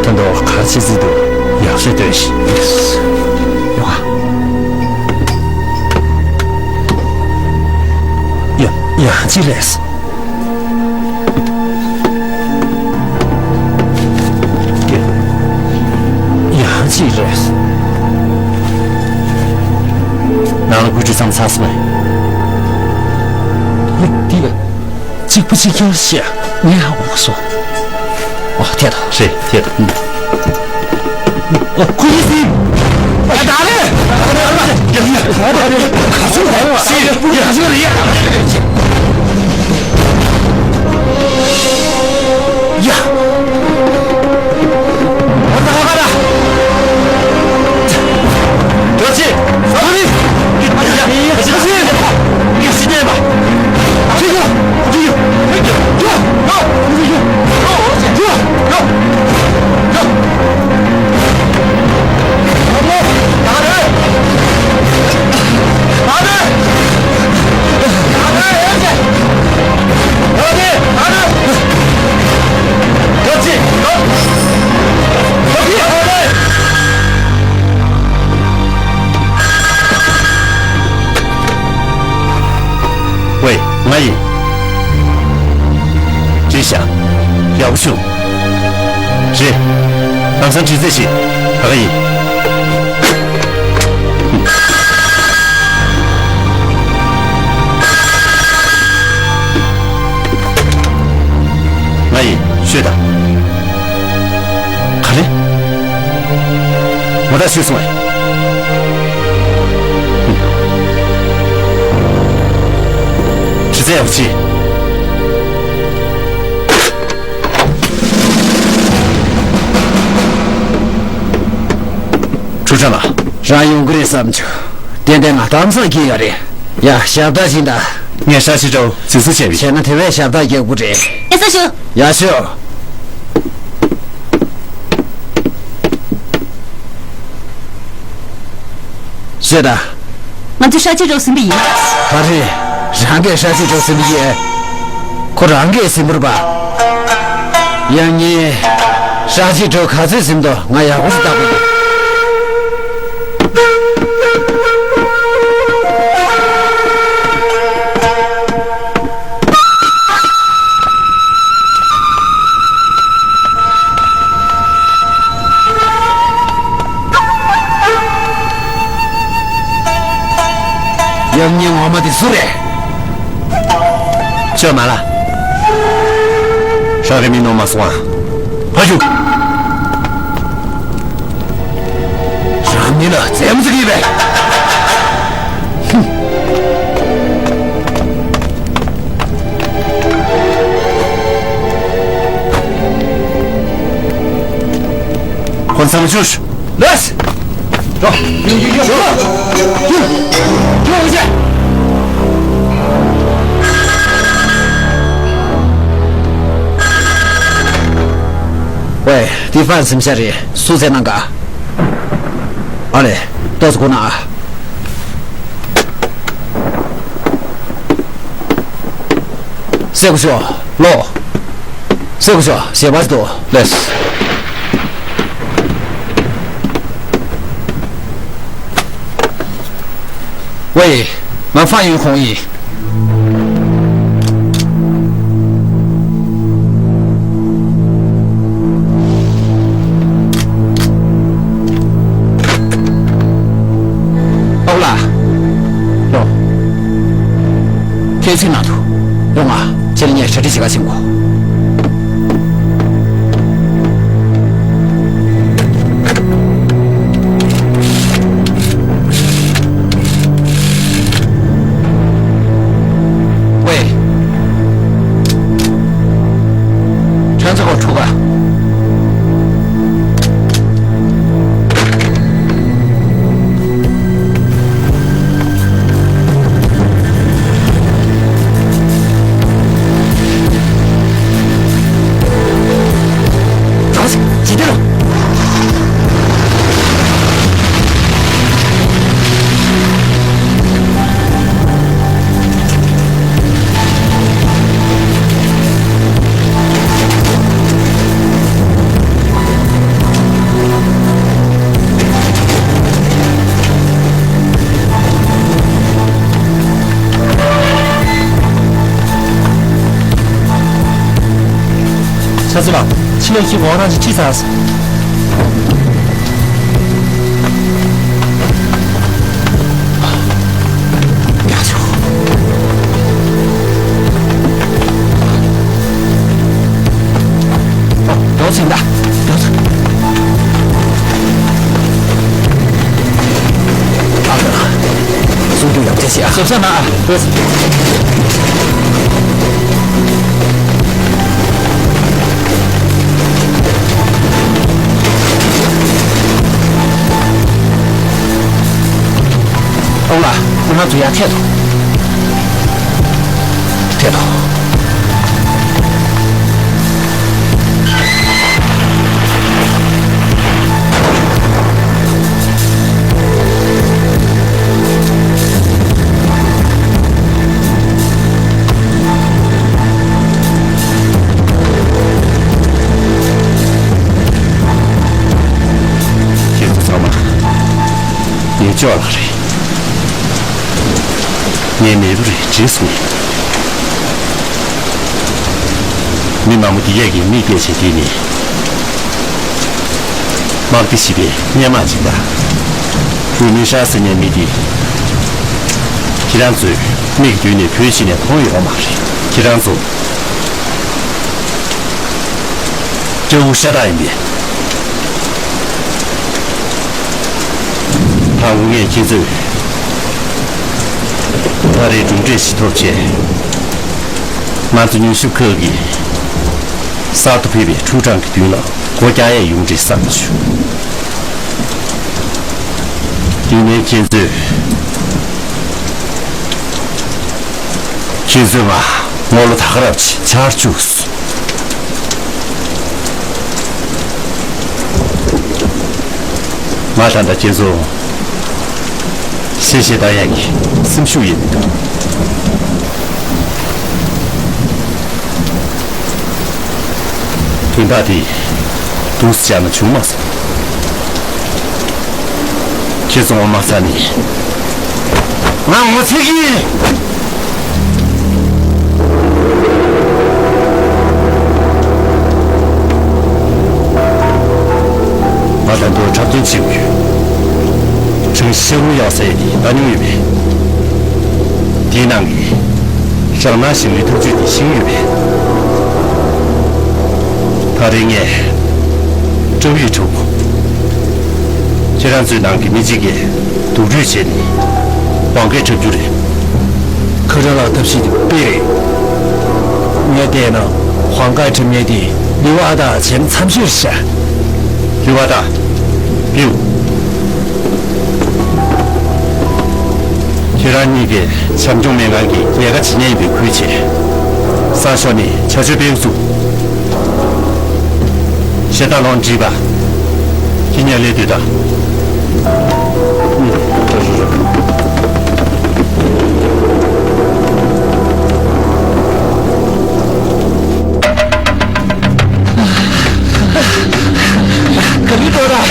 ད་དུང་ག་རེ་བྱེད་རྩིས་འདུག་ཡག་ཤོས་ལྟོས་ཤིག་ཡོང་ཨ། ཡ། ཡང་ཅི་རེད། ཡ། ཡང་ཅི་རེད། ནང་ལ་སྐུལ་ཁྲིད་ཚང་མ་ཚར་སོང་ངས། འདི་ལ། གཅིག་པུ་གཅིག་རྐྱང་བཤད། ངས་ཧ་གོ་སོང་། ཨོ། ཐད་དོ། རེད། ཐད་དོ། ཨོ། ཁུ་ཡི་སི། ཨ། ད་རེད། ཡ་ཡ། ག་ཚོད་རེད། སི། ཡ། ག་ཚོད་རེད། ཡ། ཨོ། ད་ག་ར། ཡ་ཅི། ཨ་རི། ཡ་ཅི། ཡ་ཅི། ཝེ། ང་ཡིན། རེད་ཤག་ཡག་པོ་བྱུང་། རེད། ལམ་སང་དྲི་རྩད་བྱེད། ད་ག་ཡིན། ལྟོས་དང་། ག་རེ། ངོ་ཐག་ཆོད་སོང་ངས། ཁྱེད་ཚོ་ཡག་པོ་བྱེད། ཁྲུ་ཁྲ་ལགས། རང་ཡོང་གི་རེད་བསམ་བྱུང་། ཏན་ཏན་ང་གཏམ་བཟང་སྐྱེས་ཡོད་རེད། ཡ་ཞབས་ཏག་ཅིག་ད། ངས་ཧྲ་ཅི་ཀྲོའུ་འཛིན་བཟུང་བྱས་པ་ཡིན། བྱས་ན་དེ་བས་ཞབས་ཏག་སྐྱེ་དགོས་རེད། ཡ་ས་ཞུ། ཡ་ཤོད། ཤོད་ད། ང་ཚོས་ཧྲ་ཅི་ཀྲོའུ་ཟིན་པ་ཡིན། ག་རེ། རང་གིས་ཧྲ་ཅི་ཀྲོའུ་ཟིན་པ་ཡིན། ཁོ་རང་གིས་ཟིན་པ་རེད་པ། ཡང་ངས་ཧྲ་ཅི་ཀྲོའུ་ག་ཚོད་ཟིན་འདུག་ང་ཡག་པོ་ཞིག་བལྟ་དགོས། ཡབ་གཉེན་ངོ་མ་དེ་སུ་རེད། ཅོ་མ་ལ། ཧྲ་གི་མི་ནོར་མ་སོང་ཨ། ཕ་ཞུ། རང་ཉིད་ལ་རྩེད་མོ་རྩེ་གི་ཡོད་པས། ཧུམ། ཁོ་ཚང་མ་བཅུག་ལགས། འགྲོ། འགྲོ། འགྲོ། འགྲོ། འགྲོ། ཝེ། འདི་ཧྥན་སིམ་ཤ་རེད། སུ་བཙལ་གནང་ག་ཨ་ལེ། ཏོག་ཙམ་སྒུག་གནང་ཨ། སེ་གོ་ཤོ། ལོ། སེ་གོ་ཤོ། ཞལ་པར་འདུག་ལགས། ཝེ། ང་ཧྥན་ཡོན་ཁོང་ཡིན། ཨོ་ལ། ལོ། ཁྱེད་ཚིག་ནང་དུ། ཡོང་ང་། ཁྱེད་ལ་ངས་གྲ་སྒྲིག་བྱེད་ག་ཕྱིན་གོ། ཝེ། ཁྱོད་ཚོ་གོ་ཁྲུ་ག་ཆ་ཚུ་ལགས། ཕྱི་ལོགས་ཀྱི་འོག་རང་ཅིག་ཁྲིད་ཚར། ཨོ། ཡོང་ཟིན་ད། ཡོང་ཟིན། ཨ་ཁུ། གསུང་རྒྱུ་ཡང་བྱས་ཤིག་ཨ། ཞབས་ས་ན་ཨ། ལགས། ཨོ་ལ། ཁོ་རང་ཚོ་ཡར་ཐད་དོ། ཐད་དོ། ཁྱེད་ཚོ་ཚང་མ་ངའི་ཅོག་ལགས་རེད། ངའི་མེས་པོ་རེད། རྗེས་སུ་ཡིན། མི་མང་པོ་འདི་གས་ཀྱིས་མིག་བལྟས་བྱས་འདི་ནི། དམག་སྡེ་བཞི་པའི་སྔས་དམག་ཅིག་དང་། ཝུའུ་མིན་ཧྲ་ཟེར་མཁན་མི་འདི། ཁྱེད་རང་ཚོས་མིག་མདུན་ནས་བོད་ཕྱི་ནས་མཐོང་ཡོད་མ་རེད། ཁྱེད་རང་ཚོ། སྤྲེའུ་ཤ་སྟག་ཡིན་པས། ད་དངོས་གནས་ཁྱེད་ཚོས་ད་རེས་གྲུབ་འབྲས་ཤིག་ཐོབ་ཆེད། ང་ཚོ་ཉུང་ཤོས་ཁག་གིས་གསར་དུ་ཕེབས་པའི་ཁྲུའུ་ཀྲང་གི་མདུན་ལ་སྒོ་རྒྱག་ཡས་ཡོང་འདྲི་བསམ་བྱུང་། དེ་ནས་ཁྱེད་ཚོས། ཁྱེད་ཚོས་ང་རྔོག་ལོ་ད་ག་རབ་ཆེ་ཆར་བཅུག་སོང་། ང་ད་ལྟ་ཁྱེད་ཚོ་གཤེ་གཤེ་བཏང་ཡག་གི་སེམས་ཤུགས་ཡོད་མི་འདུག། དོན་དག་དེ་འདུག་སེ་བྱས་ན་བྱུང་མ་སོང་། ཁྱེད་ཚོ་ངོ་མ་ཚ་ནི། ང་ངོ་ཚ་གི་ཡིན། ང་ད་དུང་འཁྲབ་སྟོན་བྱེད་དགོས། ཁྲིམས་ཤེས་རུང་ཡག་ས་ཡི་ལྟ་མྱོང་ཡོད་པས། དེའི་ནང་གི་ཞང་ནང་ཞིང་ལས་ཐག་གཅོད་དེ་ཤེས་ཡོད་པས། ད་རེས་ངས་སྤྲེའུ་ཡི་ཕྲུ་གུ། ཁྱེད་རང་ཚོའི་ནང་གི་མི་གཅིག་གིས་སྡུག་རུས་བྱས་ནས་དབང་སྐད་འཁྲབ་རྒྱུ་རེད། ཁ་ར་ལགས་ཐབས་ཤེས་དེ་དཔེ་རེད། ངས་བལྟས་ན་དབང་སྐད་འཁྲབ་མཁན་དེ་ལི་ཝ་ཏཱ་བྱས་ན་འཚམ་ཤོས་རེད་ཤག། ལི་ཝ་ཏཱ། བེའུ། ཁྱེད་རང་གཉིས་ཀས་བྱམས་སྐྱོང་སྨན་ཁང་གི་ལས་ཀ་བྱེད་མཁན་ཡིན་པའི་ཁུལ་བྱས། སང་ཞོགས་ནས་བྱ་སྤྱོད་སྤེལ་ཚུགས། ཞེ་དྲག་ལོང་བྲིས་པ། ཁྱེད་གཉིས་སླེབས་དུས་ད། ག་ལེར་འགྲོ་ར།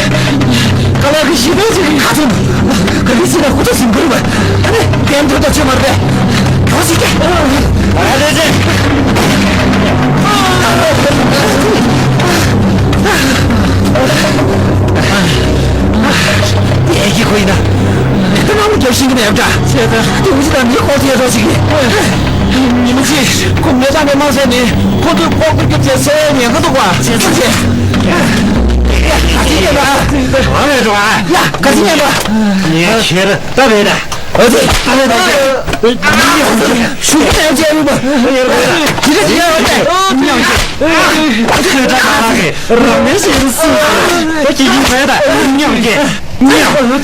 ཀ་ལ་གི་ཞི་བའི་ཅིག་གི་ཁ་ཚོན། ག་ལེར་ཞི་བའི་ཧུ་ཏོ་ཟིན་གི་རུ་བ། ཨ་ནི་གན་ཐོ་ཏོ་ཆེ་མར་པས། ག་ཞིག་གི། ཨ་རེ་རེ། ཡེ་གི་ཁོ་ཡིན་ན། ད་ནང་མི་རྒྱབ་ཤིང་གི་མེད་པ་འདྲ། ཆེ་ད། དེ་འུ་ཅི་ད་མི་ཁོ་ཚེ་རོ་ཞིག་གི། ཉི་མ་གཅིག་ཁོ་མེ་ད་མེ་མ་ཟེར་ནི་ཁོ་ཚོས་ཁོག་པར་རྒྱབ་བྱས་སེ་ཉན་གི་འདུག་བ། ཆེ་ཆེ། ཨ་ཅི་ཉན་པ། ག་རེ་རེད་བ། ཡ་ག་ཅི་ཉན་པ། ངས་ཁྱེར་ད་རེད་ད། ཨ་ཙི། ད་རེད་ད། ཤུགས་ལྡན་བྱས་ཡོད་པ། ཇི་ལྟར་ཇི་ལྟར་ཡོད་པས། ཉམས་ཀྱི། ཁྱོད་ད་ག་རེད། རང་མེད་ཟེར་སུ། ད་ཅི་ཡིན་པས་ད་ཉམས་ཀྱི། ཉམས།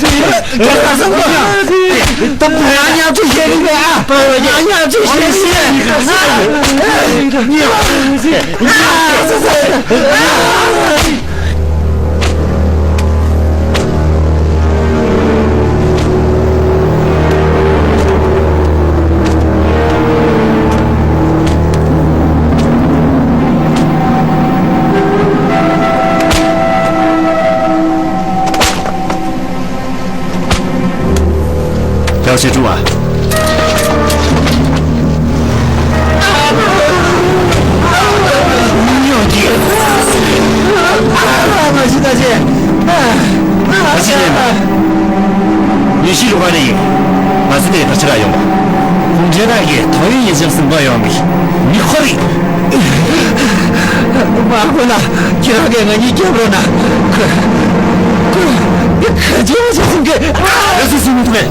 ད་བུ་ང་ཉམས་ཀྱི་ཤེས་རིག་པས་ཨ། ང་ཉམས་ཀྱི་ཤེས་རིག་པས། རྒྱག་ཤེས་བྱུང་བ། ཉོན་ཤེས་རུ་ག་ནས་ཡིན། ང་ཚོ་དེ་ཕར་ཕྱིར་ཡོང་བ། གུང་ཁྲན་ཏང་གིས་ཐོག་ཡོད་ཉེ་ཆར་ཟིན་པ་ཡོང་མི་མི་ཁོ་རེད། མ་གོ་ན་ཁྱེད་རང་གིས་ང་གཉིས་རྒྱབ་རོགས་གནང་། ཁོས་ཁོས་ག་ཅི་བྱེད་སྲིད་གི། ཨ། ང་ཚོས་སྲིད་མི་ཐུབ་མེད།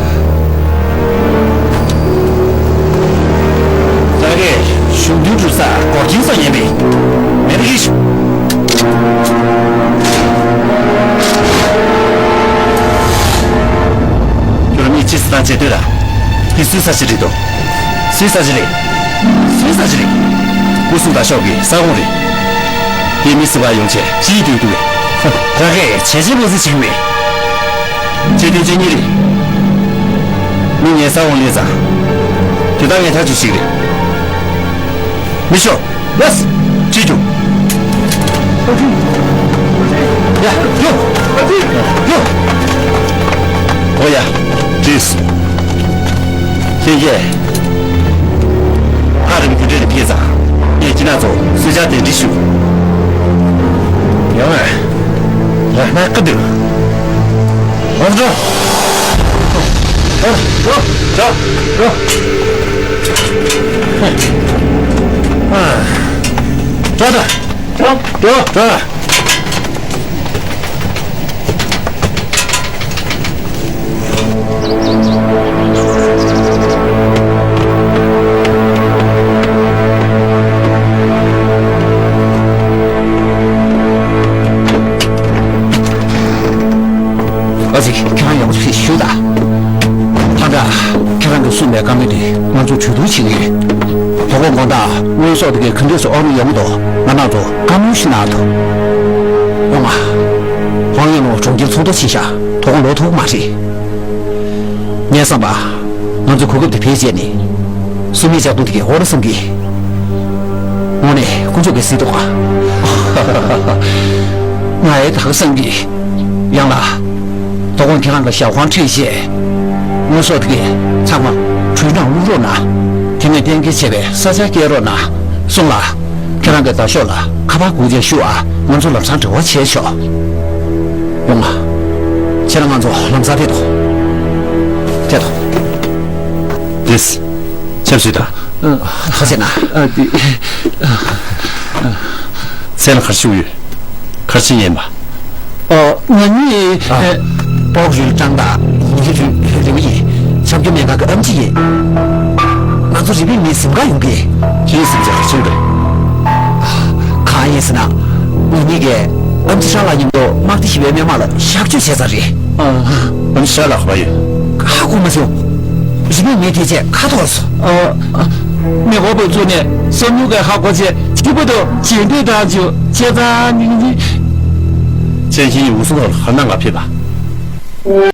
ད་གས་གཞུང་དོན་སྒྲུབ་ས་འགོག་རྐྱེན་སོགས་ཉན་པས་མེད་པ་ཡིན་ཞུ། ཁྱོད་རང་གཉིས་ཅི་སྲིད་དང་བྱེད་འདོད་ལ། དེ་སུའི་ས་ཆ་རེད་དོ། སུའི་ས་ཆ་རེད། སུའི་ས་ཆ་རེད། སྐུ་སྲུང་དང་ཤོག་གི་ས་ཁོངས་རེད། དེ་མི་སྲིད་པ་ཡོང་ཆེད་ཅིའི་དུས་དུས། ད་གས་བྱས་རྗེས་མ་སྲིད་ཅིག་མེད། བྱས་དོན་ཅི་ཉིད་རེད། མི་ངའི་ས་འོག་ལས་ཙང་། དེ་ལྟར་ངས་ཐག་གཅོད་ཞིག་རེད། མི་ཤོག་ལས། ཅི་རྒྱུ། ཡ། རྒྱུ། རྒྱུ། འོ་ཡ། བྲིས། ཁྱེད་ཀྱིས། ཧ་རིམ་རྒྱུ་འབྲས་ལ་ཕེབས་ཙང་། ངས་ཁྱེད་རང་ཚོ་གསོལ་ཇ་དེ་འདྲི་ཞུ། ཡོང་ཨ། ལ་ན་ཀི་འདུག་འོ་འགྲོ། འགྲོ། འགྲོ། འགྲོ། འགྲོ། ཨ། འགྲོ་ད། འགྲོ། འགྲོ། འགྲོ། ཚོ་གྲོས་བསྡུར་བྱེད་ཀྱི་ཡོད། དོ་དགོང་དགོང་དག་དངོས་ཟོག་དེ་གའི་ག་འདྲས་སུ་ཨ་རུ་ཡོང་གི་འདུག་ང་རང་ཚོ་བཀའ་མོལ་ཞིག་གནང་ཐུབ། ཡོང་ང་། ཧོང་ཡོང་ལོ་གྲོང་ཁྱེར་ཚོགས་འདུ་ཕྱིན་ཤག་དོ་དགོང་ལོག་ཐུབ་མ་རེད། ངས་བསམ་པ། ང་ཚོས་གོ་སྐབས་དེ་བེད་སྤྱད་ནས། སུ་མི་ལྕགས་དུང་དེ་གའི་ཨོ་ར་བསམ་གི། དངོས་གནས་དཀོན་མཆོག་གིས་གཟིགས་འདུག་ག་ང་ཡི་ད་ག་བསམ་གི། ཡང་ལ། དོ་དགོང་ཁྱེད་རང་གི་ཞབས་ཁང་ཁྲིད་བྱས། དངོས་ཟོག་དེ་གའི་ཚང་མ་གྲོས་ནང་བླུག་རོགས་གནང་། དེ་ནས་གཏན་འཁེལ་བྱས་པའི་ས་ཆ་བསྐྱལ་རོགས་གནང་། སོང་ལ། ཁྱེད་རང་གི་མདའ་ཤོག་ལ་ཁ་པར་སྒུག་རྒྱག་ཞུ་ཨ། ང་ཚོ་ལམ་སང་འབྲེལ་བ་བྱས་ཆོག་ཡོང་ང་། ཁྱེད་རང་ང་ཚོ་ལམ་སང་ཕེབས་དང་། ཕེབས་དང་། དེས། ཆབ་སྲིད་དང་། ཨ། ཐུགས་རྗེ་གནང་། ཨ། དེ། མཚན་ལ་ག་རེ་ཞུ་ཡོད། ག་རེ་བྱེད་ཡིན་པ། ཨ། ང་གཉིས། ཨ། ཨ། པོག་རུལ་ཀྲང་དང་ཡིན་གྱི་རུལ་རེའུ་ཡིན། ཆབ་རྒྱུ་སྨན་ཁང་གི་ཨེམ་ཆི་ཡིན། ང་ཚོ་རི་པིན་མི་གཟིམ་ཁང་ཡོང་གི། ཁྱེད་གཟིམ་ཆ་ག་ཚོད་རེད། གང་ཡིན་ཟེར་ན། ང་གཉིས་ཀས་ཨེམ་ཆི་ཧྲ་ལགས་མཉམ་དུ་དམག་སྡེ་བཞི་པའི་སྨན་དམག་ལ་གཤག་བཅོས་བྱས་ཚར་རེད། ཨ། ཨེམ་ཆི་ཧྲ་ལགས་ག་པར་ཡོད། ཧ་གོ་མ་སོང་། རི་པིན་མི་དེ་ཚོས་ཁ་འཐོར་སོང་། ཨ། མེ་འཁོར་པ་བཙུགས་ནས་བསམ་མྱོང་གི་ཧ་གོ་ཚེ་སྐྱིད་པོ་དང་རྗེས་འདེད་བཏང་བྱུང་བྱས་ཙང་ནི། ཅན་ཤིང་ཡིས་འུ་སུ་ལ་ཧ་ན་ང་ཕེབས་པ།